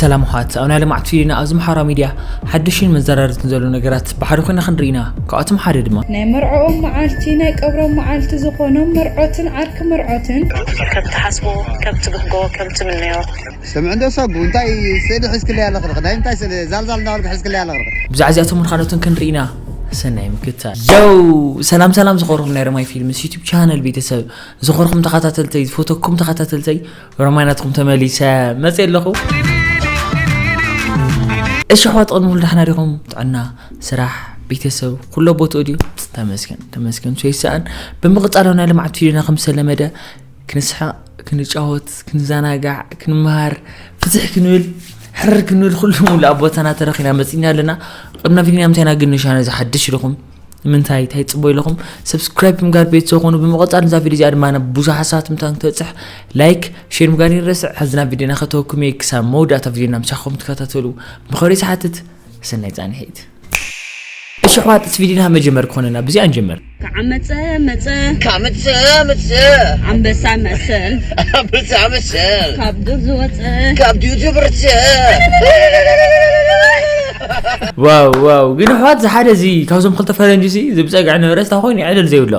ሰላም ኣሕዋት፣ ኣብ ናይ ልምዓት ፊልምና ኣብዚ ማሕበራዊ ሚድያ ሓድሽን መዘራረብትን ዘለዉ ነገራት ብሓደ ኮይና ክንርኢ ኢና። ካብኣቶም ሓደ ድማ ናይ መርዕኦም መዓልቲ፣ ናይ ቀብሮም መዓልቲ ዝኾኖም መርዖትን ዓርኪ መርዖትን ከም ትሓስቦ፣ ከም ትብህጎ፣ ከም ትምነዮ። ስምዕ እንዶ ሰቡ፣ እንታይ ስእሊ ሒዝክለይ ኣለኽ? ናይ እንታይ ስእሊ ዛልዛል እንዳበልክ ሒዝክለይ ኣለኽ? ብዛዕባ እዚኣቶምን ካልኦትን ክንርኢ ኢና። ሰናይ ምክትታል። ዮው! ሰላም ሰላም ዝኸበርኩም ናይ ረማይ ፊልምስ ዩቱብ ቻነል ቤተሰብ፣ ዝኸበርኩም ተኸታተልተይ፣ ዝፈተኩም ተኸታተልተይ፣ ሮማይ ናትኩም ተመሊሰ መፅእ ኣለኹ። እሺ ኣሕዋት፣ ቅድሚ ኩሉ ደሕና ዲኹም? ጥዕና፣ ስራሕ፣ ቤተሰብ ኩሎ ቦትኡ ድዩ? ተመስገን ተመስገን፣ ንሱ ይሰኣን። ብምቕፃል ናይ ልምዓት ቪድዮና ከም ዝተለመደ ክንስሕቕ፣ ክንጫወት፣ ክንዘናጋዕ፣ ክንመሃር፣ ፍትሕ ክንብል፣ ሕርር ክንብል ኩሉ ሙሉእ ኣብ ቦታና ተረኺና መፂና ኣለና። ቅድሚ ቪድዮና ምንታይ ኢና ግን ንሻነ ዝሓድሽ ኢልኩም ምንታይ እንታይ ትጽበዩ ኣለኹም? ሰብስክራይብ ምግባር ቤተሰብ ኮኑ። ብምቕጻል ነዛ ቪድዮ እዚኣ ድማ ናብ ብዙሓት ሰባት ምእንታን ክትበጽሕ ላይክ፣ ሼር ምግባር ይረስዕ። ሕዚ ናብ ቪድዮና ከተወኩም እየ። ክሳብ መወዳእታ ቪድዮና ምሳኹም ትከታተሉ ብኽብሪ ዝሓትት። ሰናይ ጻንሒት። እሺ ኣሕዋት፣ እቲ ቪድዮና መጀመር ክኾነና ብዚኣ ንጀምር። ከዓመፀ መፀ፣ ካመፀ መፀ፣ ኣንበሳ መሰል፣ ኣንበሳ መሰል፣ ካብ ዱር ዝወፀ፣ ካብ ዱር ዝወፀ። ዋው ዋው፣ ግን ኣሕዋት፣ ዝሓደ እዚ ካብዞም ክልተ ፈረንጂ እዚ ብፀግዒ ነበረ ስታ ኮይኑ ዕልል ዘይብሎ።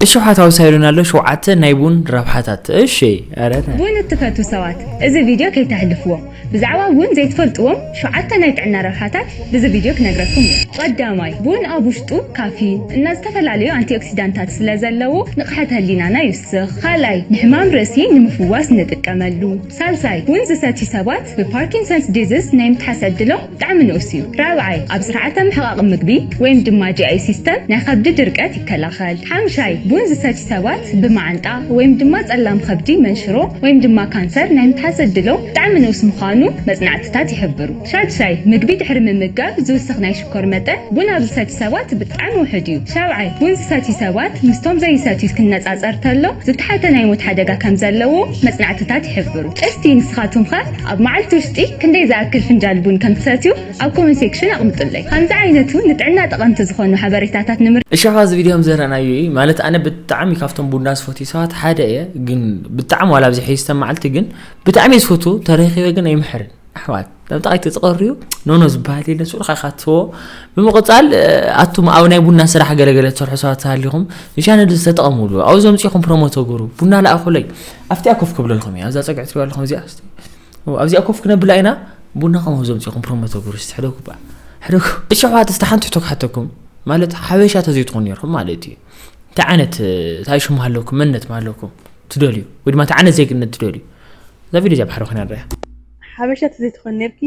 እሺ ኣሕዋት፣ ኣውሳይሉና ኣሎ ሸውዓተ ናይ ቡን ረብሓታት። እሺ፣ ኧረ ተ- ቡን እትፈቱ ሰባት እዚ ቪድዮ ከይተሕልፍዎ። ብዛዕባ ቡን ዘይትፈልጥዎም ሸውዓተ ናይ ጥዕና ረብሓታት ብዚ ቪድዮ ክነግረኩም እየ። ቀዳማይ፣ ቡን ኣብ ውሽጡ ካፊን እና ዝተፈላለዩ ኣንቲኦክሲዳንታት ስለ ዘለዎ ንቕሓት ህሊናና ይውስኽ። ካልኣይ፣ ንሕማም ርእሲ ንምፍዋስ ንጥቀመሉ። ሳልሳይ፣ ቡን ዝሰትዩ ሰባት ብፓርኪንሰንስ ዲዚዝ ናይ ምትሓዝ ዕድሎም ብጣዕሚ ንኡስ እዩ። ራብዓይ፣ ኣብ ስርዓተ ምሕቓቕ ምግቢ ወይም ድማ ጂ ኣይ ሲስተም ናይ ከብዲ ድርቀት ይከላኸል። ሓምሻይ፣ ቡን ዝሰትዩ ሰባት ብመዓንጣ ወይም ድማ ጸላም ከብዲ፣ መንሽሮ ወይም ድማ ካንሰር ናይ ምትሓዝ ዕድሎም ብጣዕሚ ንኡስ ምዃኑ መጽናዕትታት ይሕብሩ። ሻድሻይ፣ ምግቢ ድሕሪ ምምጋብ ዝውስኽ ናይ ሽኮር መጠን ቡን ኣብ ዝሰትዩ ሰባት ብጣዕሚ ውሑድ እዩ። ሻብዓይ፣ ቡን ዝሰትዩ ሰባት ምስቶም ዘይሰትዩ ክነጻጸር ተሎ ዝተሓተ ናይ ሞት ሓደጋ ከም ዘለዎ መጽናዕትታት ይሕብሩ። እስቲ ንስኻትኩም ኸ ኣብ መዓልቲ ውሽጢ ክንደይ ዝኣክል ፍንጃል ቡን ከም ትሰትዩ ኣብ ኮመንት ሴክሽን ኣቕምጡለይ። ከምዚ ዓይነት እውን ንጥዕና ጠቐምቲ ዝኾኑ ሓበሬታታት ንምር- እሺ፣ ኣብዚ ቪድዮ ከም ዘረኣናዮ እዩ። ማለት፣ ኣነ ብጣዕሚ ካብቶም ቡና ዝፈትዩ ሰባት ሓደ እየ፣ ግን ብጣዕሚ ዋላ ኣብዚ ሕጂ ዝተመዓልቲ ግን ብጣዕሚ እየ ዝፈቱ፣ ተረኺበ ግን ኣይምሕርን። ኣሕዋት፣ ናብ ጣቂት ተዝቐርዩ ኖኖ ዝበሃል የለን፣ ስኡልካ ኢኻ ትህቦ። ብምቕጻል፣ ኣቱም ኣብ ናይ ቡና ስራሕ ገለገለ ትሰርሑ ሰባት ተሃሊኹም፣ ንቻነል ዝተጠቐምሉ፣ ኣብዚ ዘምጺኹም ፕሮሞት ግበሩ። ቡና ለኣኹለይ፣ ኣብቲኣ ኮፍ ክብለልኩም እየ። ኣብዛ ጸግዒ ትሪእዋ ኣለኹም፣ እዚኣ እስቲ። ኣብዚኣ ኮፍ ክነብላ ኢና። ቡና ከምኡ ዘምጺኹም ፕሮሞት ግበሩ፣ እስቲ ሕደጉ በኣ። ሕደጉ። እሺ ኣሕዋት፣ እስቲ ሓንቲ ሕቶ ክሓተኩም። ማለት፣ ሓበሻ ተዘይትኾኑ ነርኩም ማለት እዩ። እንታይ ዓይነት፣ እንታይ ሽም ኣለኩም፣ መንነት ኣለኩም ትደልዩ? ወይ ድማ እንታይ ዓይነት ዜግነት ትደልዩ? እዛ ቪድዮ እዚኣ ብሓደ ኮይና ንሪኣ። ሓበሻ ተዘይትኾኒ ነርኪ፣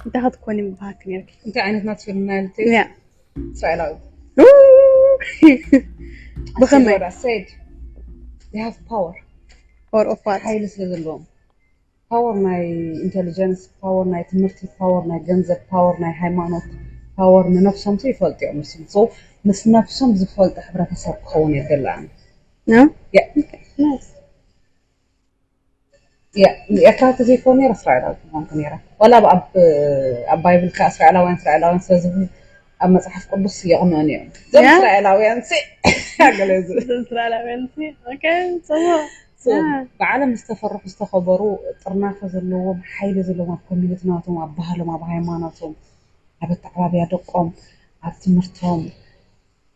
እንታይ ክትኮኒ ምበሃልኪ ነርኪ? እንታይ ዓይነት ናት ፊልም ናይ ልትይ? ያ። እስራኤላዊ። ኡ! ብኸመይ? What I said. They have power. Power of what? ሓይሊ ስለ ዘለዎም። ፓወር ናይ ኢንተሊጀንስ፣ ፓወር ናይ ትምህርቲ፣ ፓወር ናይ ገንዘብ፣ ፓወር ናይ ሃይማኖት፣ ፓወር ንነብሶም ሲ ይፈልጡ እዮም። ንሶም፣ so፣ ምስ ነብሶም ዝፈልጡ ሕብረተሰብ ክኸውን የድሊ ኣነ። ያ? ያ። ናይስ። ያ፣ ኤርትራ ተዘይኮነ ነይረ እስራኤላዊት ምኾንኩ ነይረ። ዋላ ኣብ፣ ኣብ፣ ኣብ ባይብል ከኣ እስራኤላውያን፣ እስራኤላውያን ስለ ዝብል ኣብ መጽሓፍ ቅዱስ የቕንኡኒ እዮም። እዞም ያ? እስራኤላውያን ሲ፣ ገለ ዝብል። እዞም እስራኤላውያን ሲ፣ ኦኬ፣ ጽቡቕ። So፣ ያ። ብዓለም ዝተፈርሑ፣ ዝተኸበሩ፣ ጥርናፈ ዘለዎም፣ ሓይሊ ዘለዎም ኣብ ኮሚኒቲ ናቶም፣ ኣብ ባህሎም፣ ኣብ ሃይማኖቶም፣ ኣብ ኣተዓባብያ ደቆም፣ ኣብ ትምህርቶም፣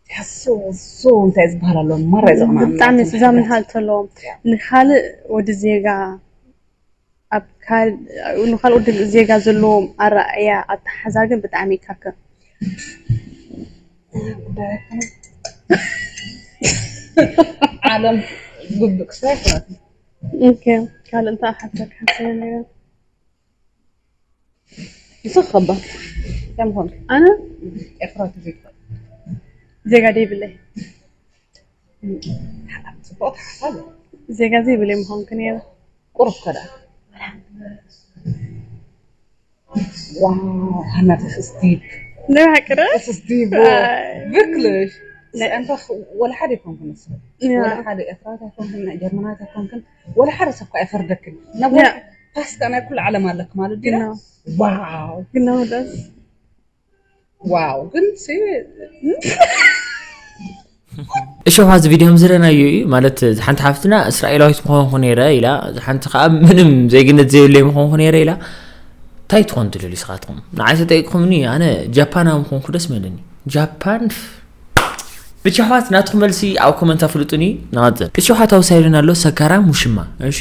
ያሱ፣ እሱ እንታይ ዝበሃል ኣሎ? ማራ እዩ ዘቕንኣኒ። ብጣዕሚ ናይቶም ስዛምን ሕብረት። ሃልት ኣለዎም። ያ። ንኻልእ ወዲ ዜጋ ኣብ ካል-፣ ንኻልእ ወዲ ዜጋ ዘለዎም ኣረኣእያ ኣተሓዛ ግን ብጣዕሚ ይካከ። ጉዳይ ኣይኮነን። ዓለም ግብእ ክስታይ ኣይኮነትን። ኦኬ፣ ካልእ እንታይ ሓሳብ ሓሳብ ነይረ? ንስኺ ከባ፣ እንታይ ምኾንኪ? ኣነ? ኤርትራዊት ዘይትኾኒ። ዜጋ ደይብለይ። ጽቡቕ ሓሳብ እዩ። ዜጋ ዘይብለይ ምኾንኩ ነይረ። ቁሩብ ከ ደኣ? ዋው፣ ሃና፣ this is deep። ናይ ብሓቂ ዶ? This is deep። ኣይ። Wirklich። ናይ ኣንታ ወላ ሓደ ኣይኮንኩን ንስኺ። ያ። ወላ ሓደ ኤርትራዊት ኣይኮንክን፣ ናይ ጀርመናዊት ኣይኮንክን፣ ወላ ሓደ ሰብ ከ ኣይፈርደክን። ናብ ያ። ፓስታ ናይ ኩሉ ዓለም ኣለክ ማለት ድዩ? ግና። ዋው። ግና ወላስ? ዋው፣ ግን ሲ-፣ እሺ፣ እዚ ቪድዮ ከም ዝረናዮ እዩ ማለት፣ ሓንቲ ሓፍትና እስራኤላዊት ምኾንኩ ነይረ ኢላ፣ ሓንቲ ከዓ ምንም ዜግነት ዘይብለይ ምኾንኩ ነይረ ኢላ። እንታይ ትኾን ትደልዩ ንስኻትኩም? ንዓይ ተጠይቅኩምኒ፣ ኣነ ጃፓናዊ ምኾንኩ ደስ መለኒ። ጃፓን። ብቻ ኣሕዋት፣ ናትኩም መልሲ ኣብ ኮመንት ኣፍልጡኒ። ንቐጽል። እሺ ኣሕዋት፣ ኣውሳይልን ኣሎ ሰካራም ውሽማ። እሺ።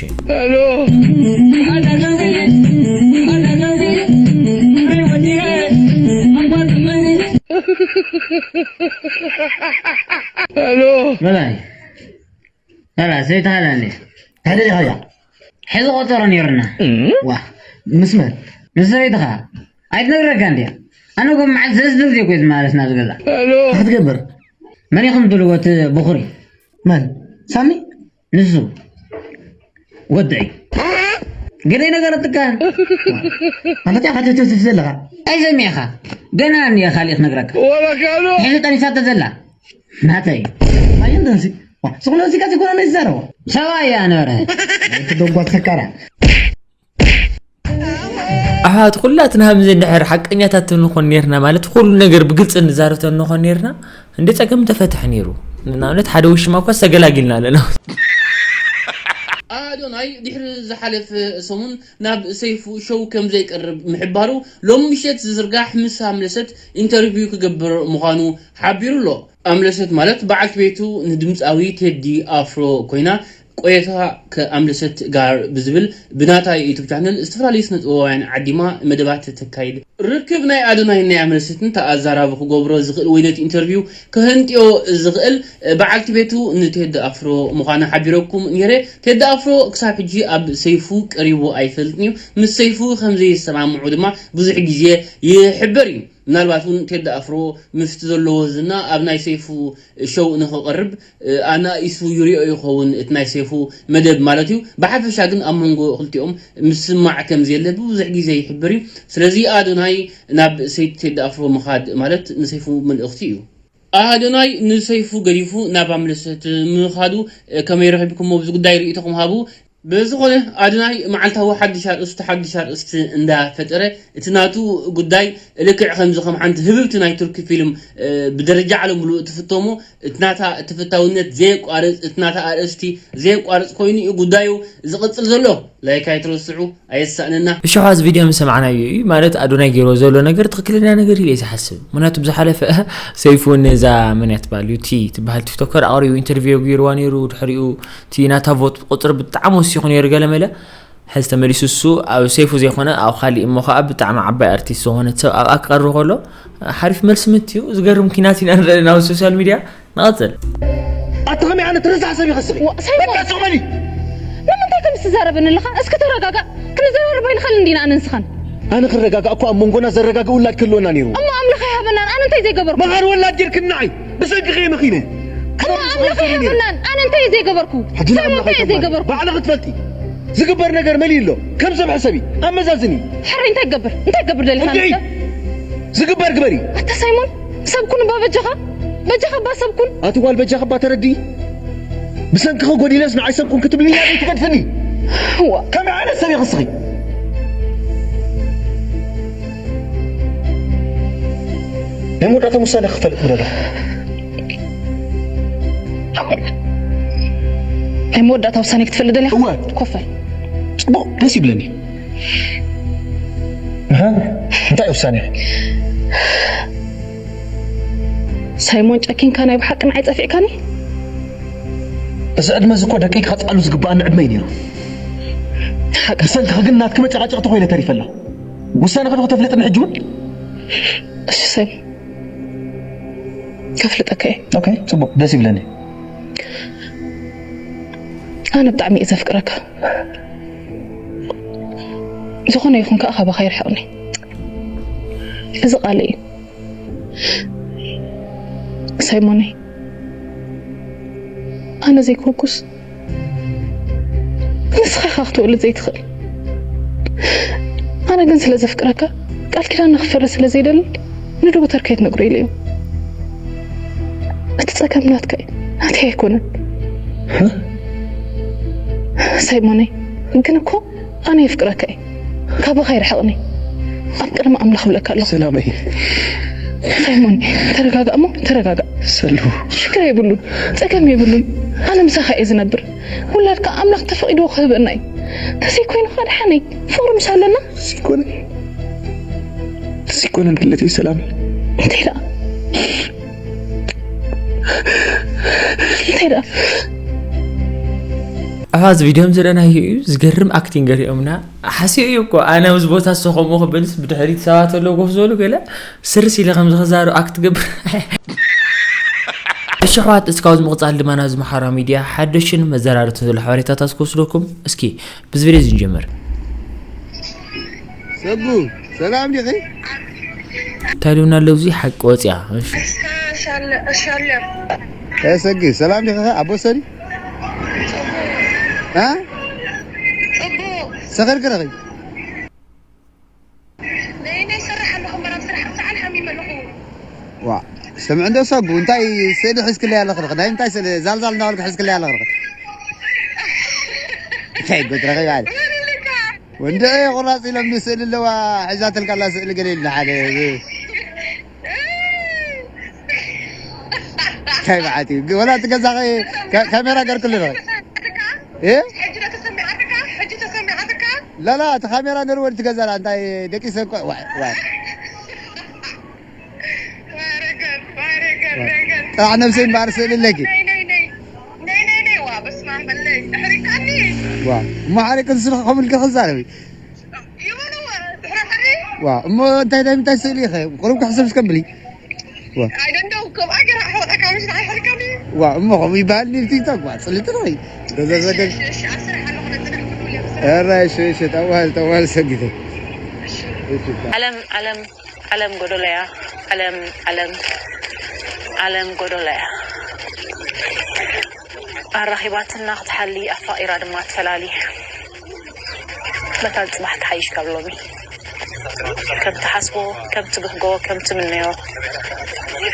በላይ በላ ሰይትኻ ዳንኤል፣ ታደሊኻያ? ሕዚ ቆጸሮ ነይሩና። ዋ፣ ምስ መን? ምስ ሰበይትኻ። ኣይትነግረካ እንድያ። ኣነ እኮ መዓልቲ ሰለስተ ግዜ እኮ እዩ ዝመላለስ ናብዚ ገዛ። ክትገብር? መን ኢኹም ትብልዎ እቲ ብኹሪ? መን? ሳሚ? ንሱ። ወደይ። ገለ ነገረትካን? ማለት ኢኻ ትትፍትፍ ዘለኻ? ኣይሰሚዕኻ። ገና እኒኣ ካሊእ ክነግረካ። ሕዚ ጠኒሳቶ ዘላ። ናተይ። ኣየንተንሲ? ስኹነ እዚካ ዝኮነ ናይ ዝዛረቦ። ሰብኣይ እያ ነበረ። ትደጓት ሰካራ። ኣሓት ኩላትና ከምዚ እንድሕር ሓቀኛታት እንኾን ነርና፣ ማለት ኩሉ ነገር ብግልፂ እንዛረብ እንኾን ነርና፣ እንደ ፀገም ተፈትሕ ነይሩ። ንኣብነት ሓደ ውሽማ እኳ ዝተገላጊልና ኣለና። ኣዶናይ ድሕሪ ዝሓለፈ ሰሙን ናብ ሰይፉ ሾው ከም ዘይቀርብ ምሕባሩ፣ ሎሚ ምሸት ዝዝርጋሕ ምስ ኣምለሰት ኢንተርቪው ክገብር ምዃኑ ሓቢሩ ኣሎ። ኣምለሰት ማለት በዓልቲ ቤቱ ንድምፃዊ ቴዲ ኣፍሮ ኮይና፣ ቆየታ ከኣምለሰት ጋር ብዝብል ብናታ ዩቱብ ቻነል ዝተፈላለዩ ስነ ጥበባውያን ዓዲማ መደባት ተካይድ። ርክብ ናይ ኣዶናይን ናይ ኣምለሰትን ተኣዛራቢ ክገብሮ ዝኽእል ወይ ነቲ ኢንተርቪው ክህንጥዮ ዝኽእል በዓልቲ ቤቱ ንቴዲ ኣፍሮ ምዃና ሓቢረኩም ነይረ። ቴዲ ኣፍሮ ክሳብ ሕጂ ኣብ ሰይፉ ቀሪቡ ኣይፈልጥን እዩ። ምስ ሰይፉ ከም ዘይሰማምዑ ድማ ብዙሕ ግዜ ይሕበር እዩ። ምናልባት እውን ቴዲ ኣፍሮ ምስቲ ዘለዎ ዝና ኣብ ናይ ሰይፉ ሾው ንኽቐርብ ኣናኢሱ ይሪኦ ይኸውን፣ እቲ ናይ ሰይፉ መደብ ማለት እዩ። ብሓፈሻ ግን ኣብ መንጎ ክልቲኦም ምስማዕ ከም ዘየለ ብብዙሕ ግዜ ይሕበር እዩ። ስለዚ ኣዶናይ ናብ ሰይቲ ቴዲ ኣፍሮ ምኻድ ማለት ንሰይፉ መልእኽቲ እዩ። ኣዶናይ ንሰይፉ ገዲፉ ናብ ኣምለሰት ምኻዱ ከመይ ረኺብኩሞ? ኣብዚ ጉዳይ ርእይቶኹም ሃቡ። ብዝኾነ ኣዶናይ መዓልታዊ ሓድሽ ኣርእስቲ ሓድሽ ኣርእስቲ እንዳፈጠረ እቲ ናቱ ጉዳይ ልክዕ ከምዚ ከም ሓንቲ ህብብቲ ናይ ቱርኪ ፊልም ብደረጃ ዓለም ሙሉእ ትፍቶ እሞ እቲ ናታ ተፈታውነት ዘየቋርፅ እቲ ናታ ኣርእስቲ ዘየቋርፅ ኮይኑ እዩ ጉዳዩ ዝቕፅል ዘሎ። ላይክ ኣይትረስዑ ኣየሳእነና። እሺ፣ እዚ ቪድዮ ምስ ሰማዕናዮ እዩ ማለት ኣዶናይ ገይሮ ዘሎ ነገር ትኽክለኛ ነገር ኢለ ዝሓስብ። ምክንያቱ ብዝሓለፈ ሰይፉ ነዛ መን እያ ትበሃል ዩቲ ትበሃል ቲክቶከር ኣቕሪቡ ኢንተርቪው ገይርዋ ነይሩ። ድሕሪኡ እቲ ናታ ቮት ቁፅሪ ብጣዕሚ ወሲኹ ነይሩ ገለመለ። ሕዚ ተመሊሱ እሱ ኣብ ሰይፉ ዘይኮነ ኣብ ካሊእ እሞ ከዓ ብጣዕሚ ዓባይ ኣርቲስት ዝኾነት ሰብ ኣብኣ ክቐርብ ከሎ ሓሪፍ መልሲ ምት እዩ። ዝገርም ኪናት ኢና ንርኢ ናብ ሶሻል ሚድያ። ንቐፅል። ኣቲ ከመይ ዓይነት ረሳሕ ሰብ ይኸስኺ? ዋ፣ ሳይሞን! በቃ ስቕ በሊ! ንምንታይ ከምዚ ትዛረበኒ ኣለኻ? እስኪ ተረጋጋእ። ክንዘራረብ ኣይንኽእልን ዲና ኣነ ንስኻን? ኣነ ክረጋጋእ እኮ ኣብ መንጎና ዘረጋግእ ውላድ ክህልወና ነይሩ። እሞ ኣምላኽ ኣይሃበናን። ኣነ እንታይ ዘይገበርኩ? መኻሪ ወላድ ጌርክና ኣይ! ብሰንክኺ እየ መኺነ። እሞ ኣምላኽ ኣይሃበናን። ኣነ እንታይ እየ ዘይገበርኩ? ሕጂ ሳይሞን እንታይ እየ ዘይገበርኩ? ባዕልኺ ትፈልጢ። ዝግበር ነገር መሊኡ ኣሎ። ከም ሰብ ሕሰቢ፣ ኣመዛዝኒ። ሕራይ እንታይ ክገብር? እንታይ ክገብር ደሊኻ ንስኻ? ዝግበር ግበሪ። ኣታ ሳይሞን፣ ሰብ ኩን እባ በጃኻ። በጃኻ እባ ሰብ ኩን። ኣቲ ጓል በጃኺ እባ ተረድኢ። ብሰንክኺ ጎዲለስ ንዓይ ሰብ ኩን ክትብልኒ እያ ዘይትገድፍኒ። እዋ። ከመይ ዓይነት ሰብ ኢኺ ንስኺ? ናይ መወዳእታ ውሳነ ክፈልጥ ምደለኹ። ናይ መወዳእታ ውሳነ ክትፈልጥ ደሊኻ? እወ። ኮፍ በል። ጽቡቕ፣ ደስ ይብለኒ። እህ፣ እንታይ ውሳነ? ሳይሞን፣ ጨኪንካ ናይ ብሓቂ ንዓይ ጸፊዕካኒ? እዚ ዕድመ እዚ እኮ ደቀይ ክቐጽዓሉ ዝግብኣኒ ዕድመ እዩ ነይሩ። ሓቂ። ብሰንክኺ ግን ናትኪ መጨቓጨቕቲ ኮይነ ተሪፈ ኣለኹ። ውሳነኺ ዶ ከተፍልጥኒ ሕጂ እውን? እሺ ሳይሞን፣ ከፍልጠካ እየ። ኦኬ፣ ጽቡቕ፣ ደስ ይብለኒ። ኣነ ብጣዕሚ እየ ዘፍቅረካ። ዝኾነ ይኹን ከዓ ካባኻ ይርሕቕኒ። እዚ ቃለይ እዩ። ሳይሞነይ፣ ኣነ ዘይኮንኩስ ንስኻ ኢኻ ክትወልድ ዘይትኽእል። ኣነ ግን ስለ ዘፍቅረካ ቃል ኪዳንና ክፈርስ ስለ ዘይደሊ ንዶክተር ከይትነግሮ ኢለ እዩ። እቲ ጸገም ናትካ እዩ፣ ናተይ ኣይኮነን። ሳይሞነይ፣ ግን እኮ ኣነ የፍቅረካ እየ። ካባኻ ይርሕቕኒ። ኣብ ቅድሚ ኣምላኽ እብለካ ኣለኹ። ሰላመይ፣ ሳይሞን፣ ተረጋጋእ እሞ ተረጋጋእ። ሰሉ። ሽግር የብሉን፣ ጸገም የብሉን። ኣነ ምሳኻ እየ ዝነብር። ውላድካ ኣምላኽ ተፈቒድዎ ክህበና እዩ። ተዘይኮይኑ ኸኣ ደሓነይ፣ ፍቕሪ ምስ ኣለና። ተዘይኮነ፣ ተዘይኮነ ድሌተይ ሰላም። እንታይ ደኣ? እንታይ ደኣ? ኣሃ እዚ ቪድዮም ዝረኣናዮ እዩ። ዝገርም ኣክቲንግ ገሪኦምና። ሓሲኡ እዩ እኮ። ኣነ ኣብዚ ቦታ ዝሰኸምዎ ክበልስ ብድሕሪት ሰባት ኣለዉ ኮፍ ዝበሉ ገለ ስርስ ኢለ ከምዚ ክዛሩ ኣክት ገብር። እሺ ኣሕዋት፣ እስካብ ዝምቕጻል ድማ ናብዚ ማሕበራዊ ሚድያ ሓደሽን መዘራረብትን ዘሎ ሓበሬታታት ክወስደኩም። እስኪ ብዚ ቪድዮ እዚ ንጀምር። ሰጉ ሰላም ዲኺ? እንታይ ልብና ኣለዉ እዚ ሓቂ ወፅያ። እሺ። ሰጊ ሰላም ዲኺ? ኣቦ ሰሪ እ ሰኺርኪ ዲኺ? ዋ ሰምዕ እንዶ ሰጉ እንታይ ስእሊ ሒዝክለይ ኣለኽልኽ? ናይ ምንታይ ስእሊ ዛልዛል እንዳበልክ ሒዝክለይ ኣለኽልኽ? እንታይ ጉድ ረኺባ ኣለ። ወንድዒ ቁራፅ ኢሎም ስእሊ ኣለዋ ሒዛትልካ ኣላ ስእሊ ገለ ኢልና ሓደ እንታይ በዓት እዩ ወላ እቲ ገዛ ካሜራ ገርክሉ ዶ እ ላላ እቲ ካሜራ ነርወ እቲ ገዛ እንታይ ደቂሰ ዋይ ጥራሕ ነብሰይ እምበኣር ስእሊ ኣለኪ ዋ እሞ ሓሪቅ ንስኻ ከምኡ ኢልካ ክዛረብ ዋ እሞ እንታይ ናይ ምንታይ ስእሊ ኢኸ ቁሩብ ክሕሰብ እስከ ብሊ ዋ እሞ ከምኡ ይበሃል ኒ ቲክቶክ ዋ ፅልቲ ርኺ ገዘዘገ ኧረ እሺ እሺ ተዋል ተዋል ሰጊተ ዓለም ዓለም ዓለም ጎዶሎ እያ ዓለም ዓለም ዓለም ጎዶሎ እያ ኣራኺባትና ክትሓሊ ኣፋቒራ ድማ ትፈላሊ በታ ጽባሕ ክሓይሽ ካብ ሎሚ ከም ትሓስቦ ከም ትብህጎ ከም ትምነዮ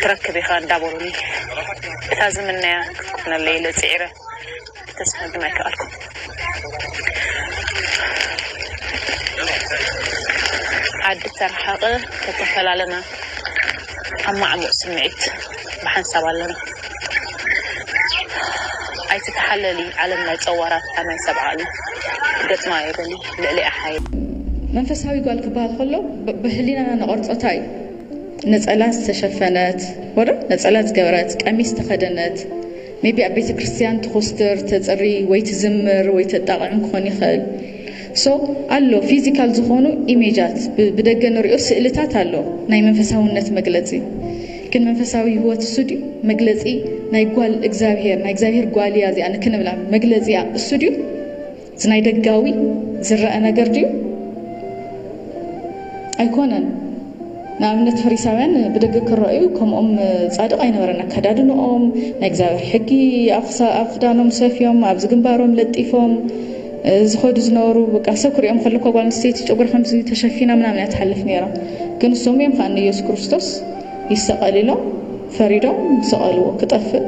ትረክብ ኢኻ እንዳበሉኒ እታ ዝምነያ ክትኮነለይ ኢለ ጽዒረ ተስፋ ግን ኣይከኣልኩ ዓዲ ተረሓቐ ተተፈላለና ኣብ ማዕሙቕ ስምዒት ብሓንሳብ ኣለና ኣይትተሓለሊ ዓለም ናይ ጸዋራት ኣናይ ሰብ ዓቕሊ ገጥማ እየ በሊ ልዕሊኣ ሓይል መንፈሳዊ ጓል ክበሃል ከሎ ብህሊናና ንቐርጾ እንታይ እዩ ነጸላ ዝተሸፈነት ወዶ ነጸላ ዝገበረት ቀሚስ ዝተኸደነት maybe ኣብ ቤተ ክርስትያን ትኹስትር፣ ተጽሪ ወይ ትዝምር ወይ ተጣቕዕም ክኾን ይኽእል። So ኣሎ physical ዝኾኑ ኢሜጃት ብደገ ንሪኦ ስእልታት ኣሎ ናይ መንፈሳውነት መግለጺ ግን መንፈሳዊ ህይወት እሱ ድዩ መግለጺ ናይ ጓል እግዚኣብሄር ናይ እግዚኣብሄር ጓል እያ እዚኣ ንክንብላ መግለጺ እያ እሱ ድዩ እዚ ናይ ደጋዊ ዝረአ ነገር ድዩ ኣይኮነን ንኣብነት ፈሪሳውያን ብደገ ክረኣዩ ከምኦም ጻድቕ ኣይነበረን ኣከዳድንኦም ናይ እግዚኣብሔር ሕጊ ኣብ ክዳኖም ሰፍዮም ኣብዚ ግንባሮም ለጢፎም ዝኸዱ ዝነበሩ በቃ ሰብ ክሪኦም ከለኳ ጓል ኣንስተይቲ ጨጉሪ ከምዚ ተሸፊና ምናምን እያ ትሓልፍ ነይራ ግን እሶም እዮም ከዓ ንየሱስ ክርስቶስ ይሰቐል ኢሎም ፈሪዶም ዝሰቐልዎ ክጠፍእ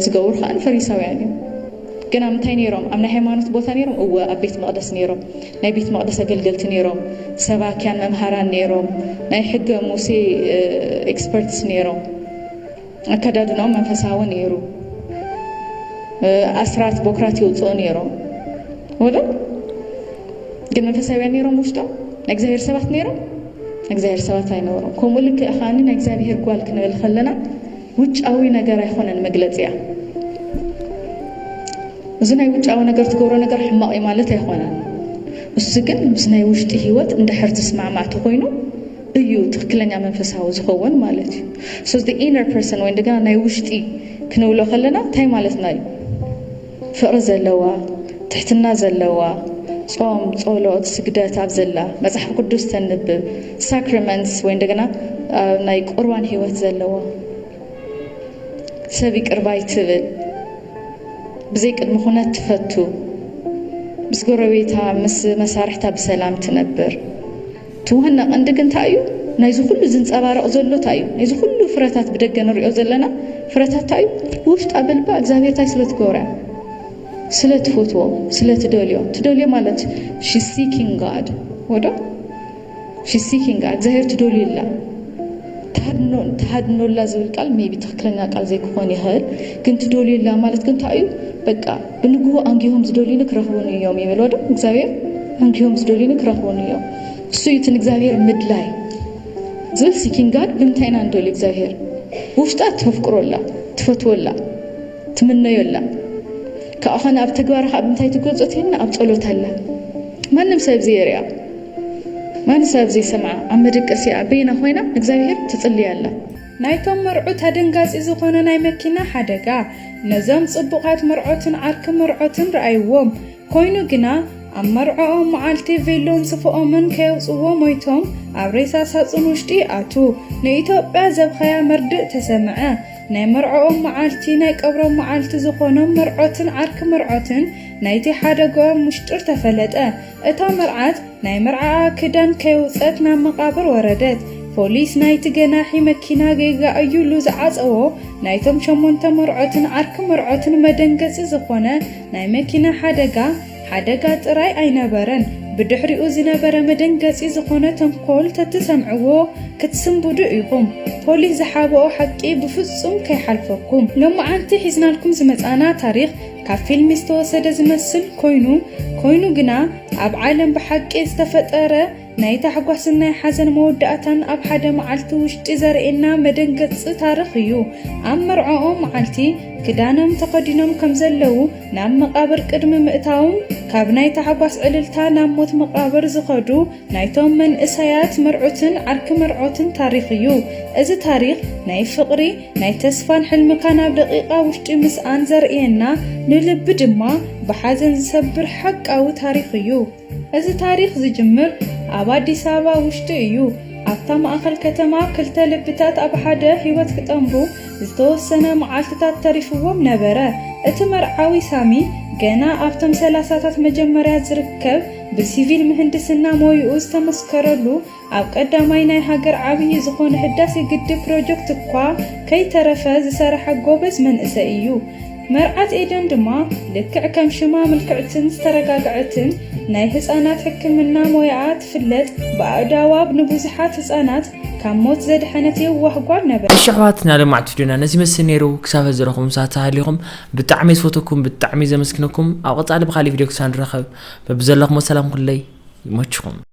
ዝገብሩ ከዓ ፈሪሳውያን እዮም ግን ኣብ ምንታይ ነይሮም ኣብ ናይ ሃይማኖት ቦታ ነይሮም እወ ኣብ ቤት መቕደስ ነይሮም ናይ ቤት መቕደስ ኣገልገልቲ ነይሮም፣ ሰባክያን መምሃራን ነይሮም፣ ናይ ሕገ ሙሴ experts ነይሮም፣ ኣከዳድንኦም መንፈሳዊ ነይሩ፣ ኣስራት ቦክራት የውፅኡ ነይሮም። ወደ ግን መንፈሳውያን ነይሮም ውሽጦም ናይ እግዚኣብሔር ሰባት ነይሮም ናይ እግዚኣብሔር ሰባት ኣይነበሮም። ከምኡ ልክዕ ከዓኒ ናይ እግዚኣብሔር ጓል ክንብል ከለና ውጫዊ ነገር ኣይኮነን መግለፂኣ። እዚ ናይ ውጫዊ ነገር ትገብሮ ነገር ሕማቕ እዩ ማለት ኣይኮነን። እሱ ግን ምስ ናይ ውሽጢ ህይወት እንድሕር ዝስማዕማዕ ተኾይኑ እዩ ትኽክለኛ መንፈሳዊ ዝኸውን ማለት እዩ። So the inner person ወይ እንደገና ናይ ውሽጢ ክንብሎ ከለና እንታይ ማለትና እዩ? ፍቕሪ ዘለዋ፣ ትሕትና ዘለዋ፣ ጾም፣ ጸሎት፣ ስግደት ኣብ ዘላ፣ መጽሓፍ ቅዱስ ተንብብ፣ sacraments ወይ እንደገና ናይ ቁርባን ህይወት ዘለዋ፣ ሰብ ይቅር ባይ ትብል፣ ብዘይ ቅድሚ ኩነት ትፈቱ፣ ምስ ጎረቤታ ምስ መሳርሕታ ብሰላም ትነብር። እቲ ዋና ቀንዲ ግን እንታይ እዩ? ናይዚ ኩሉ ዝንጸባረቕ ዘሎ እንታይ እዩ? ናይዚ ኩሉ ፍረታት ብደገ ንሪኦ ዘለና ፍረታት እንታይ እዩ? ብውሽጣ ብልባ እግዚኣብሔር እንታይ ስለ ትገብሮ እያ? ስለ ትፈትዎ፣ ስለ ትደልዮ። ትደልዮ ማለት she's seeking God ወዶ she's seeking God እግዚኣብሔር ትደልዩ ኣላ። እታ ተሃድኖ- ተሃድኖላ ዝብል ቃል maybe ትኽክለኛ ቃል ዘይክኾን ይኽእል፣ ግን ትደልዩላ ማለት ግን እንታይ እዩ? በቃ ብንግሁ ኣንጊሆም ዝደልዩኒ ክረኽቡኒ እዮም ይብል ወዶ እግዚኣብሔር። ኣንጊሆም ዝደልዩኒ ክረኽቡኒ እዮም። እሱ እዩ እቲ ንእግዚኣብሔር ምድላይ ዝብል። Seeking God ብምንታይ ኢና ንደልዩ እግዚኣብሔር? ውሽጣ ተፍቅሮላ፣ ትፈትወላ፣ ትምነዮላ። ካብኡ ኸነ ኣብ ተግባር ካብ እንታይ ትገልጾ ትልና ኣብ ጸሎት ኣላ። ማንም ሰብ ዘይሪኣ፣ ማንም ሰብ ዘይሰምዓ ኣብ መደቀሲኣ በይና ኮይና እግዚኣብሔር ትጽልይ ኣላ። ናይቶም መርዑት ኣደንጋጺ ዝኾነ ናይ መኪና ሓደጋ ነዞም ጽቡቓት መርዖትን ዓርኪ መርዖትን ረኣይዎም። ኮይኑ ግና ኣብ መርዖኦም መዓልቲ ቬሎን ስፍኦምን ከየውጽዎ ሞይቶም ኣብ ሬሳ ሳጹን ውሽጢ ኣቱ። ንኢትዮጵያ ዘብኸያ መርድእ ተሰምዐ። ናይ መርዖኦም መዓልቲ ናይ ቀብሮም መዓልቲ ዝኾኖም መርዖትን ዓርኪ መርዖትን ናይቲ ሓደግኦም ምሽጥር ተፈለጠ። እታ መርዓት ናይ መርዓኣ ክዳን ከየውጸት ናብ መቓብር ወረደት። ፖሊስ ናይቲ ገናሒ መኪና ጌጋ እዩ ኢሉ ዝዓጸዎ ናይቶም ሸሞንተ መርዖትን ዓርኪ መርዖትን መደንገጺ ዝኾነ ናይ መኪና ሓደጋ ሓደጋ ጥራይ ኣይነበረን። ብድሕሪኡ ዝነበረ መደንገጺ ዝኾነ ተንኮል ተትሰምዕዎ ክትስንብዱ ኢኹም። ፖሊስ ዝሓብኦ ሓቂ ብፍጹም ከይሓልፈኩም። ሎማዓንቲ ሒዝናልኩም ዝመጻና ታሪኽ ካብ ፊልም ዝተወሰደ ዝመስል ኮይኑ፣ ኮይኑ ግና ኣብ ዓለም ብሓቂ ዝተፈጠረ ናይ ታሕጓስን ናይ ሓዘን መወዳእታን ኣብ ሓደ መዓልቲ ውሽጢ ዘርእየና መደንገጺ ታሪኽ እዩ። ኣብ መርዓኦም መዓልቲ ክዳኖም ተኸዲኖም ከም ዘለዉ ናብ መቓብር ቅድሚ ምእታዎም ካብ ናይ ታሕጓስ ዕልልታ ናብ ሞት መቓብር ዝኸዱ ናይቶም መንእሰያት መርዑትን ዓርኪ መርዖትን ታሪኽ እዩ። እዚ ታሪኽ ናይ ፍቕሪ፣ ናይ ተስፋን ሕልምካ ናብ ደቂቓ ውሽጢ ምስኣን ዘርእየና፣ ንልቢ ድማ ብሓዘን ዝሰብር ሓቃዊ ታሪኽ እዩ። እዚ ታሪኽ ዝጅምር ኣብ ኣዲስ ኣበባ ውሽጢ እዩ። ኣብታ ማእኸል ከተማ ክልተ ልብታት ኣብ ሓደ ህይወት ክጠምሩ ዝተወሰነ መዓልትታት ተሪፍዎም ነበረ። እቲ መርዓዊ ሳሚ ገና ኣብቶም ሰላሳታት መጀመርያ ዝርከብ ብሲቪል ምህንድስና ሞይኡ ዝተመስከረሉ ኣብ ቀዳማይ ናይ ሃገር ዓብዪ ዝኾነ ህዳሴ ግድብ ፕሮጀክት እኳ ከይተረፈ ዝሰረሐ ጎበዝ መንእሰይ እዩ። መርዓት ኤደን ድማ ልክዕ ከም ሽማ ምልክዕትን ዝተረጋግዐትን ናይ ህፃናት ሕክምና ሞያኣ ትፍለጥ ብኣእዳዋ ንብዙሓት ህፃናት ካብ ሞት ዘድሐነት የዋህ ጓል ነበረት። እሺ ኣሕዋት፣ ናይ ሎማዕቲ ቪድዮና ነዚ መስል ነይሩ። ክሳብ ሕዚ ረኹም ሳት ተሃሊኹም ብጣዕሚ ዝፈተኩም ብጣዕሚ ዘመስግነኩም። ኣብ ቀፃሊ ብካሊእ ቪድዮ ክሳብ ንራኸብ በብዘለኹም ሰላም ኩለይ ይመችኹም።